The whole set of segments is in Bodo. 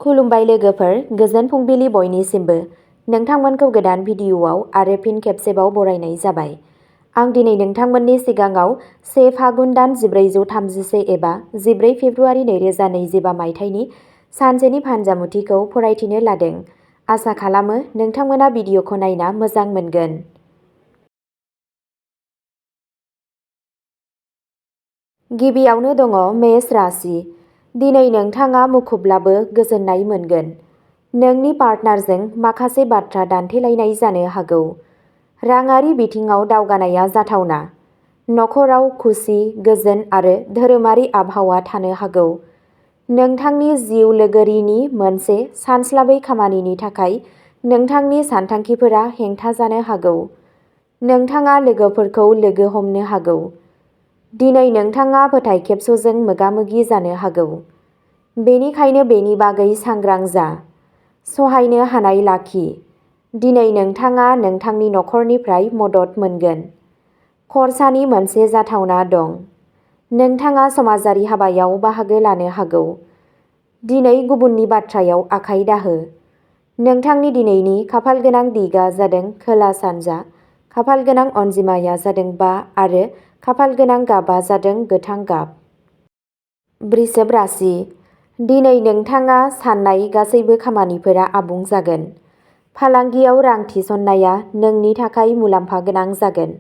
खुलुमबाय लोगोफोर, गोजोन फुंबिलि बयनिसिमबो। नोंथांमोनखौ गोदान भिडिअ'आव आरो फिन खेबसेबाव बरायनाय जाबाय। आं दिनै नोंथांमोननि सिगाङाव 1 फागुन दान 1434 एबा 14 फेब्रुआरि 2025 मायथाइनि सानसेनि फानजामुथिखौ फरायथिनो लादों। आसा खालामो नोंथांमोना भिडिअ'खौ नायना मोजां मोनगोन। गिबियावनो दङ मेष राशि। दिनै नोंथाङा मुखुबब्लाबो गोजोननाय मोनगोन। नोंनि पार्टनारजों माखासे बाथ्रा दान्थेलायनाय जानो हागौ। राङारि बिथिङाव दावगानाया जाथावना। नखराव खुसि, गोजोन आरो धोरोमारि आबहावा थानो हागौ। नोंथांनि जिउ लोगोरिनि मोनसे सानस्लाबै खामानिनि थाखाय नोंथांनि सानथांखिफोरा हेंथा जानो हागौ। नोंथाङा लोगोफोरखौ लोगो हमनो हागौ। दिनै नोंथाङा फोथायखेबस'जों मोगा-मोगि जानो हागौ। बेनिखायनो बेनि बागै सांग्रां जा। सहायनो हानाय लाखि। दिनै नोंथाङा नोंथांनि नखरनिफ्राय मदद मोनगोन। खरसानि मोनसे जाथावना दं। नोंथाङा समाजारि हाबायाव बाहागो लानो हागौ। दिनै गुबुननि बाथ्रायाव आखाइ दाहो। नोंथांनि दिनैनि खाफालगोनां दिगा जादों खोला-सानजा। खाफालगोनां अनजिमाया जादों 5 आरो खाफालगोनां गाबआ जादों गोथां गाब। वृषभ राशि। दिनै नोंथाङा सान्नाय गासैबो खामानिफोरा आबुं जागोन। फालांगियाव रां थिसननाया नोंनि थाखाय मुलाम्फा गोनां जागोन।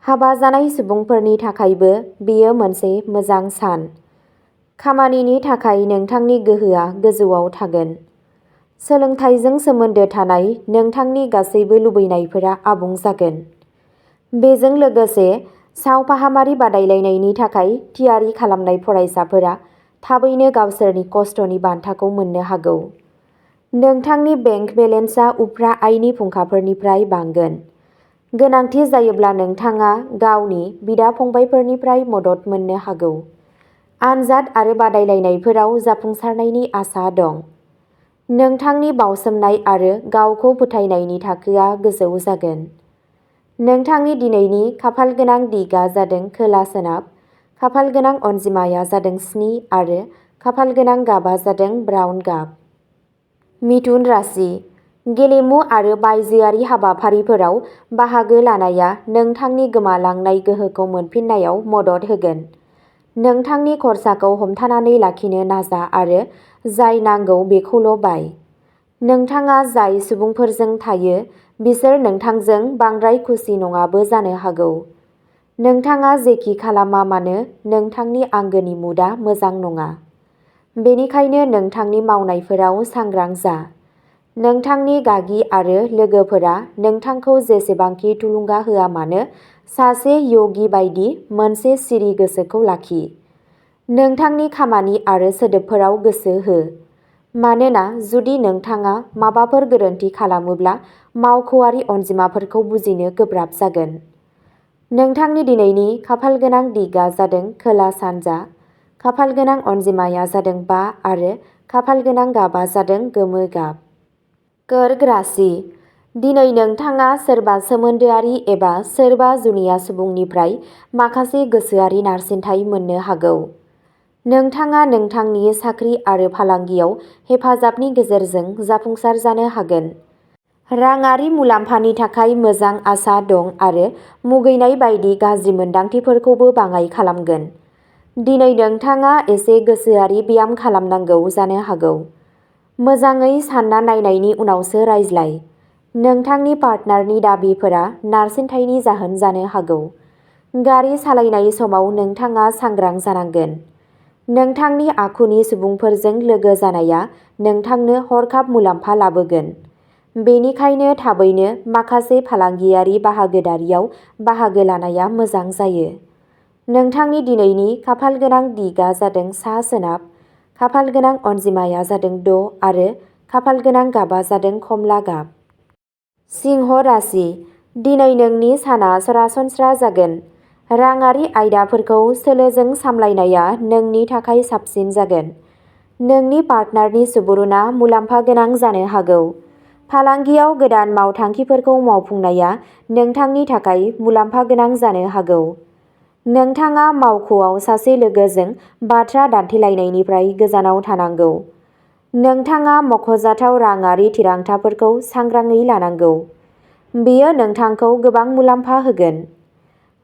हाबा जानाय सुबुंफोरनि थाखायबो बेयो मोनसे मोजां सान। खामानिनि थाखाय नोंथांनि गोहोआ गोजौआव थागोन। सोलोंथाइजों सोमोन्दो थानाय नोंथांनि गासैबो लुबैनायफोरा आबुं जागोन। बेजों लोगोसे सावफाहामारि बादायलायनायनि थाखाय थियारि खालामनाय फरायसाफोरा थाबैनो गावसोरनि खस्थ'नि बान्थाखौ मोननो हागौ। नोंथांनि बेंक बेलेन्सआ उफ्रा आयनि फुंखाफोरनिफ्राय बांगोन। गोनांथि जायोब्ला नोंथाङा गावनि बिदा-फंबायफोरनिफ्राय मदद मोननो हागौ। आनजाद आरो बादायलायनायफोराव जाफुंसारनायनि आसा दं। नोंथांनि बावसोमनाय आरो गावखौ फोथायनायनि थाखोआ गोजौ जागोन। नोंथांनि दिनैनि खाफालगोनां दिगा जादों खोला-सोनाब। खाफालगोनां अनजिमाया जादों 7 आरो खाफालगोनां गाबआ जादों ब्राउन गाब। मिथुन राशि। गेलेमु आरो बायजोआरि हाबाफारिफोराव बाहागो लानाया नोंथांनि गोमालांनाय गोहोखौ मोनफिननायाव मदद होगोन। नोंथांनि खरसाखौ हमथानानै लाखिनो नाजा आरो जाय नांगौ बेखौल' बाय। नोंथाङा जाय सुबुंफोरजों थायो बिसोर नोंथांजों बांद्राय खुसि नङाबो जानो हागौ। नोंथाङा जेखि खालामा मानो नोंथांनि आंगोनि मुडआ मोजां नङा। बेनिखायनो नोंथांनि मावनायफोराव सांग्रां जा। नोंथांनि गागि आरो लोगोफोरा नोंथांखौ जेसेबांखि थुलुंगा होआ मानो सासे य'गी बायदि मोनसे सिरि गोसोखौ लाखि। नोंथांनि खामानि आरो सोदोबफोराव गोसो हो। मानोना जुदि नोंथाङा माबाफोर गोरोन्थि खालामोब्ला मावख'आरि अनजिमाफोरखौ बुजिनो गोब्राब जागोन। नोंथांनि दिनैनि खाफालगोनां दिगा जादों खोला-सानजा। खाफालगोनां अनजिमाया जादों 5 आरो खाफालगोनां गाबआ जादों गोमो गाब। कर्क राशि। दिनै नोंथाङा सोरबा सोमोन्दोआरि एबा सोरबा जुनिया सुबुंनिफ्राय माखासे गोसोआरि नारसिनथाय मोननो हागौ। नोंथाङा नोंथांनि साख्रि आरो फालांगियाव हेफाजाबनि गेजेरजों जाफुंसार जानो हागोन। राङारि मुलाम्फानि थाखाय मोजां आसा दं आरो मुगैनाय बायदि गाज्रि मोनदांथिफोरखौबो बाङाइ खालामगोन। दिनै नोंथाङा एसे गोसोआरि ब्याम खालामनांगौ जानो हागौ। मोजाङै सानना नायनायनि उनावसो रायज्लाय। नोंथांनि पार्टनारनि दाबिफोरा नारसिनथायनि जाहोन जानो हागौ। गारि सालायनाय समाव नोंथाङा सांग्रां जानांगोन। नोंथांनि आखुनि सुबुंफोरजों लोगो जानाया नोंथांनो हरखाब मुलाम्फा लाबोगोन। बेनिखायनो थाबैनो माखासे फालांगियारि बाहागोदारियाव बाहागो लानाया मोजां जायो। नोंथांनि दिनैनि खाफालगोनां दिगा जादों सा-सोनाब। खाफालगोनां अनजिमाया जादों 6 आरो खाफालगोनां गाबआ जादों खमला गाब। सिंह राशि। दिनै नोंनि साना सरासनस्रा जागोन। राङारि आयदाफोरखौ सोलोजों सामलायनाया नोंनि थाखाय साबसिन जागोन। नोंनि पार्टनारनि सुबुरुनआ मुलाम्फा गोनां जानो हागौ। फालांगियाव गोदान मावथांखिफोरखौ मावफुंनाया नोंथांनि थाखाय मुलाम्फा गोनां जानो हागौ। नोंथाङा मावख'आव सासे लोगोजों बाथ्रा दान्थेलायनायनिफ्राय गोजानाव थानांगौ। नोंथाङा मख'जाथाव राङारि थिरांथाफोरखौ सांग्राङै लानांगौ। बेयो नोंथांखौ गोबां मुलाम्फा होगोन।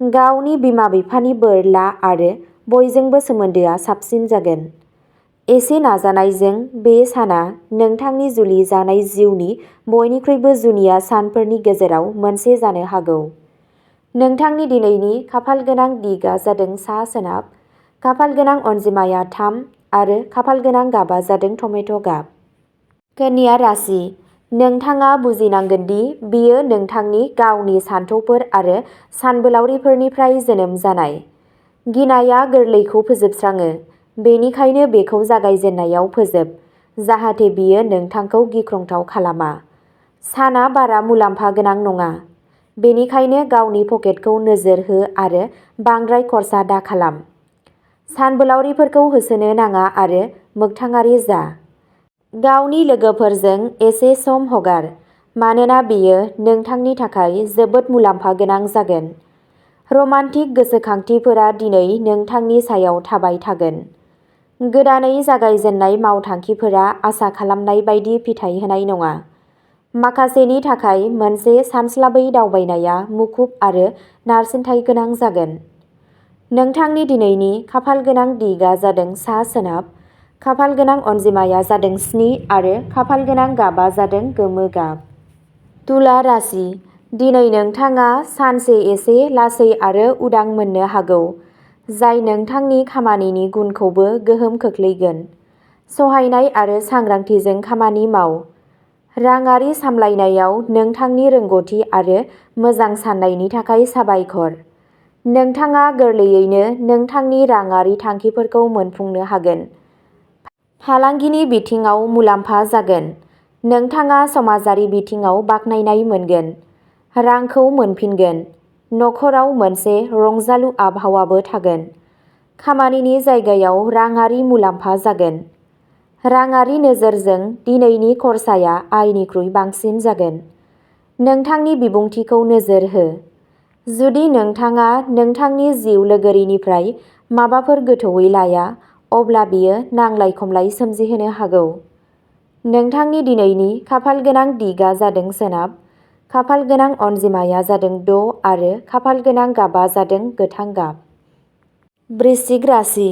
गावनि बिमा-बिफानि बोर ला आरो बयजोंबो सोमोन्दोआ साबसिन जागोन। एसे नाजानायजों बे साना नोंथांनि जुलि जानाय जिउनि बयनिख्रुइबो जुनिया सानफोरनि गेजेराव मोनसे जानो हागौ। नोंथांनि दिनैनि खाफालगोनां दिगआ जादों सा-सोनाब, खाफालगोनां अनजिमाया 3 आरो खाफालगोनां गाबा जादों टमेट' गाब। कन्या राशि, नोंथाङा बुजिनांगोन दि बेयो नोंथांनि गावनि सानथौफोर आरो सानबोलावरिफोरनिफ्राय जोनोम जानाय। गिनाया गोरलैखौ फोजोबस्राङो, बेनिखायनो बेखौ जागायजेननायाव फोजोब, जाहाथे बेयो नोंथांखौ गिख्रंथाव खालामा। साना बारा मुलाम्फा गोनां नङा, बेनिखायनो गावनि पकेटखौ नोजोर हो आरो बांद्राय खर्सा दाखालाम। सानबोलावरिफोरखौ होसोनो नाङा आरो मोगथाङारि जा। गावनि लोगोफोरजों एसे सम हगार, मानोना बेयो नोंथांनि थाखाय जोबोद मुलाम्फा गोनां जागोन। रमान्टिक गोसोखांथिफोरा दिनै नोंथांनि सायाव थाबाय थागोन। गोदानै जागायजेननाय मावथांखिफोरा आसा खालामनाय बायदि फिथाय होनाय नङा। माखासेनि थाखाय मोनसे सानस्लाबै दावबायनाया मुखुब आरो नारसिनथाय गोनां जागोन। नोंथांनि दिनैनि खाफालगोनां दिगआ जादों सा-सोनाब, खाफालगोनां अनजिमाया जादों 7 आरो खाफालगोनां गाबा जादों गोमो गाब। तुला राशि, दिनै नोंथाङा सानसे एसे लासै आरो उदां मोननो हागौ, जाय नोंथांनि खामानिनि गुनखौबो गोहोम खोख्लैगोन। सहायनाय आरो सांग्रांथिजों खामानि माव। राङारि सामलायनायाव नोंथांनि रोंग'थि आरो मोजां साननायनि थाखाय साबायखर। नोंथाङा गोरलैयैनो नोंथांनि राङारि थांखिफोरखौ मोनफुंनो हागोन। फालांगिनि बिथिङाव मुलाम्फा जागोन। नोंथाङा समाजारि बिथिङाव बाख्नायनाय मोनगोन। रांखौ मोनफिनगोन। नखराव मोनसे रंजालु आबहावाबो थागोन। खामानिनि जायगायाव राङारि मुलाम्फा जागोन। राङारि नोजोरजों दिनैनि खरसाया आयनिख्रुइ बांसिन जागोन। नोंथांनि बिबुंथिखौ नोजोर हो। जुदि नोंथाङा नोंथांनि जिउ लोगोरिनिफ्राय माबाफोर गोथौवै लाया, अब्ला बेयो नांलाय-खमलाय सोमजिहोनो हागौ। नोंथांनि दिनैनि खाफालगोनां दिगआ जादों सोनाब, खाफालगोनां अनजिमाया जादों 6 आरो खाफालगोनां गाबा जादों गोथां गाब। वृश्चिक राशि,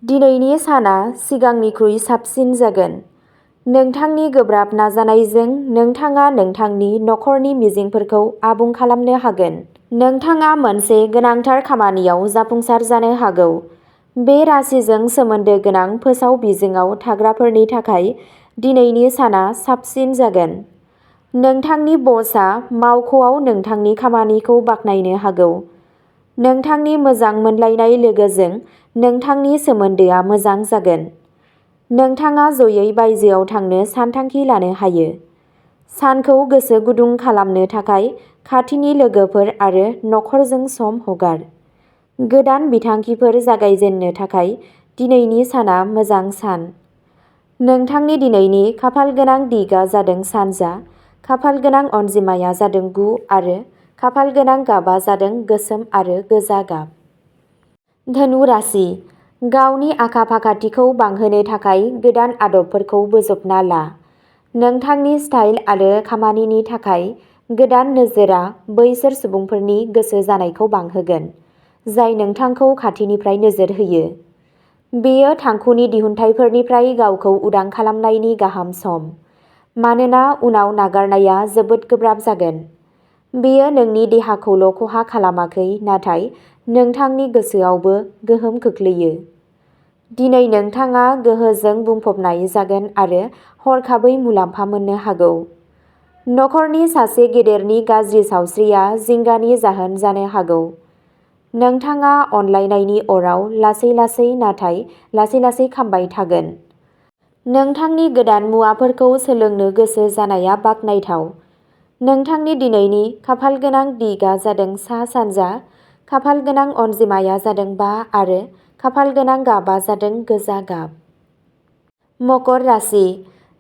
दिनैनि साना सिगांनिख्रुइ साबसिन जागोन। नोंथांनि गोब्राब नाजानायजों नोंथाङा नोंथांनि नखरनि मिजिंफोरखौ आबुं खालामनो हागोन। नोंथाङा मोनसे गोनांथार खामानियाव जाफुंसार जानो हागौ। बे राशिजों सोमोन्दो गोनां फोसावबिजोङाव थाग्राफोरनि थाखाय दिनैनि साना साबसिन जागोन। नोंथांनि बसआ मावख'आव नोंथांनि खामानिखौ बाख्नायनो हागौ। नोंथांनि मोजां मोनलायनाय लोगोजों नोंथांनि सोमोन्दोआ मोजां जागोन। नोंथाङा जयै बायजोआव थांनो सानथांखि लानो हायो। सानखौ गोसो गुदुं खालामनो थाखाय खाथिनि लोगोफोर आरो नखरजों सम हगार। गोदान बिथांखिफोर जागायजेननो थाखाय दिनैनि साना मोजां सान। नोंथांनि दिनैनि खाफालगोनां दिगआ जादों सानजा, खाफालगोनां अनजिमाया जादों 9 आरो खाफालगोनां गाबा जादों गोसोम आरो गोजा गाब। धनु राशि, गावनि आखा-फाखाथिखौ बांहोनो थाखाय गोदान आदबफोरखौ बोजबना ला। नोंथांनि स्टाइल आरो खामानिनि थाखाय गोदान नोजोरआ बैसोर सुबुंफोरनि गोसो जानायखौ बांहोगोन, जाय नोंथांखौ खाथिनिफ्राय नोजोर होयो। बेयो थांखुनि दिहुनथायफोरनिफ्राय गावखौ उदां खालामनायनि गाहाम सम, मानोना उनाव नागारनाया जोबोद गोब्राब जागोन। बेयो नोंनि देहाखौल' खहा खालामाखै नाथाय नोंथांनि गोसोआवबो गोहोम खोख्लैयो। दिनै नोंथाङा गोहोजों बुंफबनाय जागोन आरो हरखाबै मुलाम्फा मोननो हागौ। नखरनि सासे गेदेरनि गाज्रि सावस्रिया जिंगानि जाहोन जानो हागौ। नोंथाङा अनलायनायनि अराव लासै-लासै नाथाय लासै-लासै खामबाय थागोन। नोंथांनि गोदान मुवाफोरखौ सोलोंनो गोसो जानाया बाख्नायथाव। नोंथांनि दिनैनि खाफालगोनां दिगआ जादों सा-सानजा, खाफालगोनां अनजिमाया जादों 5 आरो खाफालगोनां गाबा जादों गोजा गाब। मकर राशि,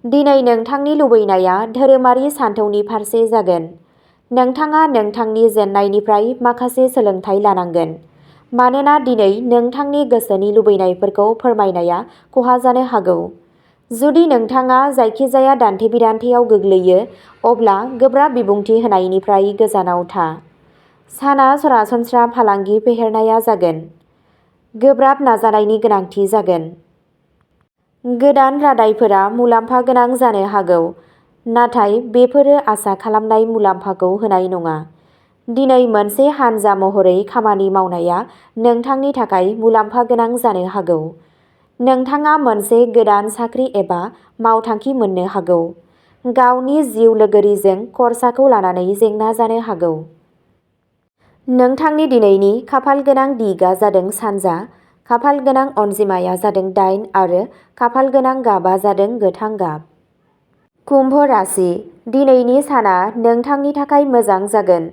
दिनै नोंथांनि लुबैनाया धोरोमारि सानथौनि फारसे जागोन। नोंथाङा नोंथांनि जेननायनिफ्राय माखासे सोलोंथाय लानांगोन, मानोना दिनै नोंथांनि गोसोनि लुबैनायफोरखौ फोरमायनाया खहा जानो हागौ। जुदि नोंथाङा जायखिजाया दान्थे-बिदान्थेयाव गोग्लैयो, अब्ला गोब्राब बिबुंथि होनायनिफ्राय गोजानाव था। साना सरासनस्रा फालांगि फेहेरनाया जागोन। गोब्राब नाजानायनि गोनांथि जागोन। गोदान रादायफोरा मुलाम्फा गोनां जानो हागौ, नाथाय बेफोरो आसा खालामनाय मुलाम्फाखौ होनाय नङा। दिनै मोनसे हानजा महरै खामानि मावनाया नोंथांनि थाखाय मुलाम्फा गोनां जानो हागौ। नोंथाङा मोनसे गोदान साख्रि एबा मावथांखि मोननो हागौ। गावनि जिउ लोगोरिजों खर्साखौ लानानै जेंना जानो हागौ। नोंथांनि दिनैनि खाफालगोनां दिगआ जादों सानजा, खाफालगोनां अनजिमाया जादों 8 आरो खाफालगोनां गाबआ जादों गोथां गाब। कुम्भ राशि, दिनैनि साना नोंथांनि थाखाय मोजां जागोन।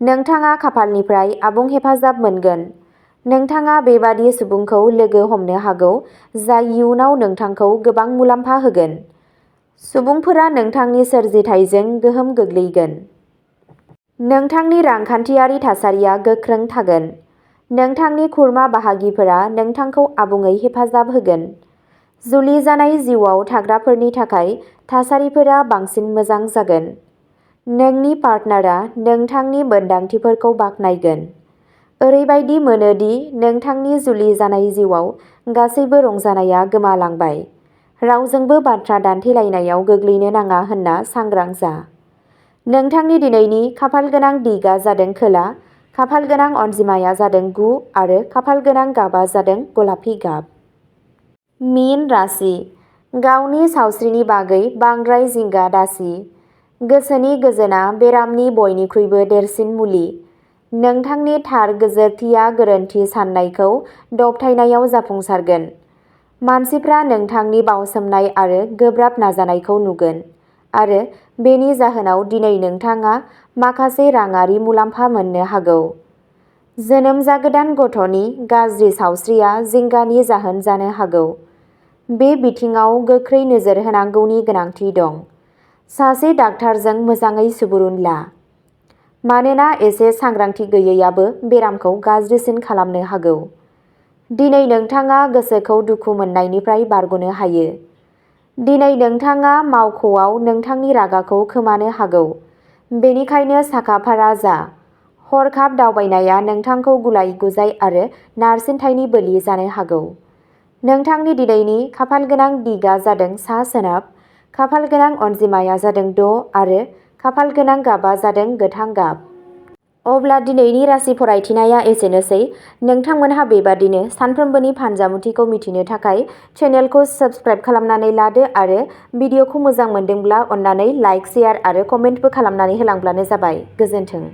नोंथाङा खाफालनिफ्राय आबुं हेफाजाब मोनगोन। नोंथाङा बेबादि सुबुंखौ लोगो हमनो हागौ जाय इयुनाव नोंथांखौ गोबां मुलाम्फा होगोन। सुबुंफोरा नोंथांनि सोरजिथायजों गोहोम गोग्लैगोन। नोंथांनि रांखान्थियारि थासारिया गोख्रों थागोन। नोंथांनि खुरमा बाहागिफोरा नोंथांखौ आबुङै हेफाजाब होगोन। जुलि जानाय जिउआव थाग्राफोरनि थाखाय थासारिफोरा बांसिन मोजां जागोन। नोंनि पार्टनारआ नोंथांनि मोनदांथिफोरखौ बाख्नायगोन। ओरैबायदि मोनो दि नोंथांनि जुलि जानाय जिउआव गासैबो रंजानायआ गोमालांबाय। रावजोंबो बाथ्रा दान्थेलायनायाव गोग्लैनो नाङा होनना सांग्रां जा। नोंथांनि दिनैनि खाफालगोनां दिगआ जादों खोला, खाफालगोनां अनजिमाया जादों 9 आरो खाफालगोनां गाबआ जादों गलापि गाब। मीन राशि, गावनि सावस्रिनि बागै बांद्राय जिंगा दासि। गोसोनि गोजोनआ बेरामनि बयनिख्रुइबो देरसिन मुलि। नोंथांनि थार गोजोरथिया गोरोन्थि साननायखौ दबथायनायाव जाफुंसारगोन। मानसिफ्रा नोंथांनि बावसोमनाय आरो गोब्राब नाजानायखौ नुगोन, आरो बेनि जाहोनाव दिनै नोंथाङा माखासे राङारि मुलाम्फा मोननो हागौ। जोनोम जागोदान गथ'नि गाज्रि सावस्रिया जिंगानि जाहोन जानो हागौ। बे बिथिङाव गोख्रै नोजोर होनांगौनि गोनांथि दं। सासे डाक्टारजों मोजाङै सुबुरुन ला, मानोना एसे सांग्रांथि गैयैआबो बेरामखौ गाज्रिसिन खालामनो हागौ। दिनै नोंथाङा गोसोखौ दुखु मोननायनिफ्राय बारग'नो हायो। दिनै नोंथाङा मावख'आव नोंथांनि रागाखौ खोमानो हागौ, बेनिखायनो साखा-फारा जा। हरखाब दावबायनाया नोंथांखौ गुलाय-गुजाय आरो नारसिनथायनि बोलि जानो हागौ। नोंथांनि दिनैनि खाफालगोनां दिगआ जादों सा-सोनाब, खाफालगोनां अनजिमाया जादों 6 आरो खाफालगोनां गाबआ जादों गोथां गाब। अब्ला दिनैनि राशि फरायथिनाया एसेनोसै। नोंथांमोनहा बेबादिनो सानफ्रोमबोनि फानजामुथिखौ मिथिनो थाखाय चेनेलखौ साबस्क्राइब खालामनानै लादो आरो भिडिअखौ मोजां मोनदोंब्ला अन्नानै लाइक, शेयार आरो कमेन्टबो खालामनानै होलांब्लानो जाबाय। गोजोन्थों।